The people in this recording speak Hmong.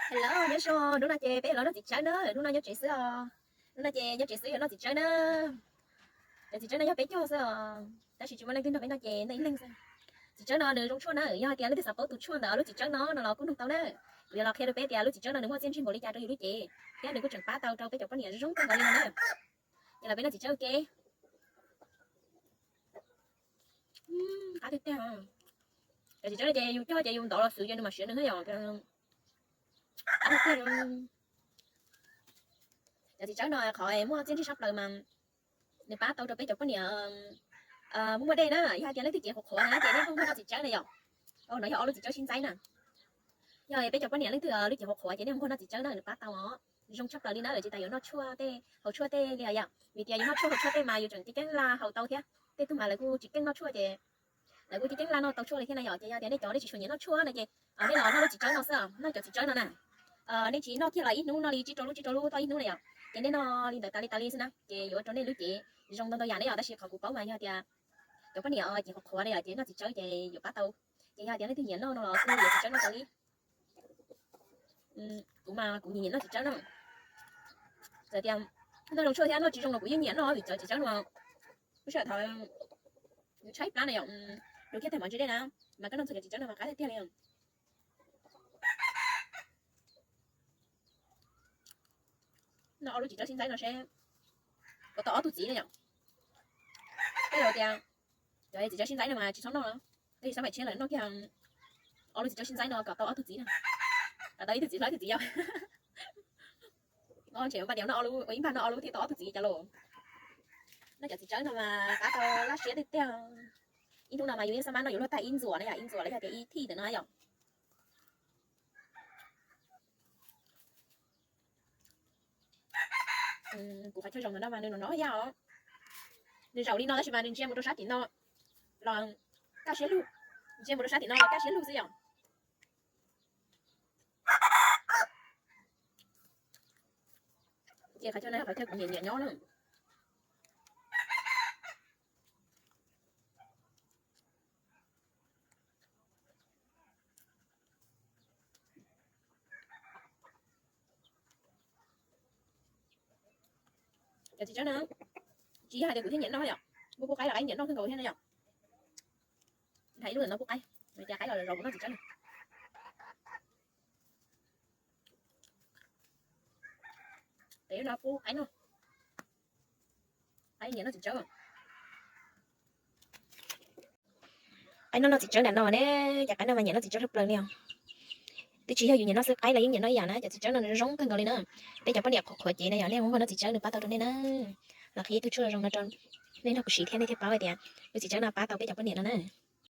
Hello, nyob zoo, hnub no ces peb los noj txiv tsawb na, hnub no nyob tsev xwb os. Hnub no ces nyob tsev xwb yuav noj txiv tsawb na. Cov txiv tsawb no yog peb cog xwb os, tab sis tsis muaj leej twg nrog peb noj ces noj ib leeg xwb. Txiv tsawb no nws zoo tshuaj na, yog hais tias leej twg xav paub tus tshuaj ntawm lub txiv tsawb no no los kuj nug tau na. Kuv yuav los qhia rau peb tias lub txiv tsawb no nws muaj txiaj ntsig npaum li cas rau yus lub cev, thiab nws kuj tseem pab tau rau peb cov poj niam zoo kawg nkaus li no na. Ces los peb noj txiv tsawb ua ke. Qab tiag tiag. Cov txiv tsawb no ces yus cog ces yus ntov los xwb ces nws mam siav nws na yom. Qab tiag tiag. Cov txiv tsawb no qhov muaj txiaj ntsig tshaj plaws mas nws pab tau rau peb cov poj niam muaj muaj dej na, yog hais tias leej twg cev qhuav qhuav na ces nej nquag noj txiv tsawb na yom. No yog ob lub txiv tsawb sib ntxaib na. Yog peb cov poj niam leej twg lub cev qhuav qhuav ces nej nquag noj txiv tsawb na nws pab tau os. Zoo tshaj plaws li na, tsis tas yuav noj tshuaj tej, haus tshuaj tej li os yom, vim tias yus noj tshuaj haus tshuaj tej mas yus tseem ceeb ceeb laj haus tau thiab. Tej tug mas lawv kuj tsis keej noj tshuaj ces lawv kuj ceeb ceeb laj noj tau tshuaj li thiab na yom. Ces yog tias nej cov nej tsis tshua nyiam noj tshuaj no ces nej los noj lub txiv tsawb no xwb, noj cov txiv tsawb no na. Nej tsis noj kiag los ib hnub noj li tsib rau lub tsib rau lub tau ib hnub na yom, ces nej noj li ntawd tas li tas li xwb na ces yuav ua rau nej lub cev zoo ntau ntau yam na yom. Tab sis qhov kuv paub mas yog tias cov poj niam ces qhuav qhuav na yom ces noj txiv tsawb ces yuav pab tau. Ces yog tias leej twg nyiam noj no los kuj yuav txiv tsawb noj tau li. Kuv mas kuv nyiam nyiam noj txiv tsawb no. Txawm tias noj zoo tshuaj thiab noj tsis zoo los kuv yeej nyiam noj vim cov txiv tsawb no lub sij hawm thaum yus tshaib plab na yom, yus kiag tag mov ntsis dej na, mas koj noj txog cov txiv tsawb no mas qab tiag tiag li. Noj ob lub txiv tsawb sib ntxaib no seb puas tau ob tug txiv na yom. Tej zaum tias cov txiv tsawb sib ntxaib no mas tsis txhob noj, tab sis xab maim tshiab lawv noj kiag ob lub txiv tsawb sib ntxaib no kom tau ob tug txiv na, kom tau ib tug txiv hlob ib tug txiv yau. Ntshe ua npaj tias noj ob lub, ua ib npaj noj ob lub thiaj tau ob tug txiv cas los. Noj cov txiv tsawb no mas qab tau laj siab tiag tiag. Ib hnub no mas yus yeej xab mab noj yuav luag tag ib ntxuam na yom, ib ntxuam los yog tias ib thij ntawm no yom. Kuv qhov chaw zoo ntawm no mas nws no no yaj os. Nws zaum li no tab sis mas nws ntsia mus rau sab tim no los kaj siab lug, ntsia mus rau sab tim no los kaj siab lug xwb yom. Ces qhov chaw no yog qhov chaw kuv nyiam nyiam nyob na. Cov txiv tsawb no tsis yog hais tias kuv thiaj nyiam noj yom, muaj pub qaib los qaib nyiam noj kawg nkaus thiab no yom. Hais ib lub ntawm no pub qaib, cas qaib los zov kuv noj txiv tsawb no. Peb no pub qaib noj. Qaib nyiam noj txiv tsawb. Qaib noj noj txiv tsawb nram no ne, cas qaib no mas nyiam noj txiv tsawb tshaj plaws li os. Twb tsis yog yus nyiam noj xwb, qaib los yeej nyiam noj ib yam na, cov txiv tsawb no zoo kawg nkaus li na. Peb cov poj niam qhuav qhuav cev na yom, nej mus noj txiv tsawb nws pab tau rau nej na. Los qhib ib tug tshuaj zoo no rau nej nrog kuv siv thiab nej thiaj paub hais tias lub txiv tsawb no pab tau peb cov poj niam no na.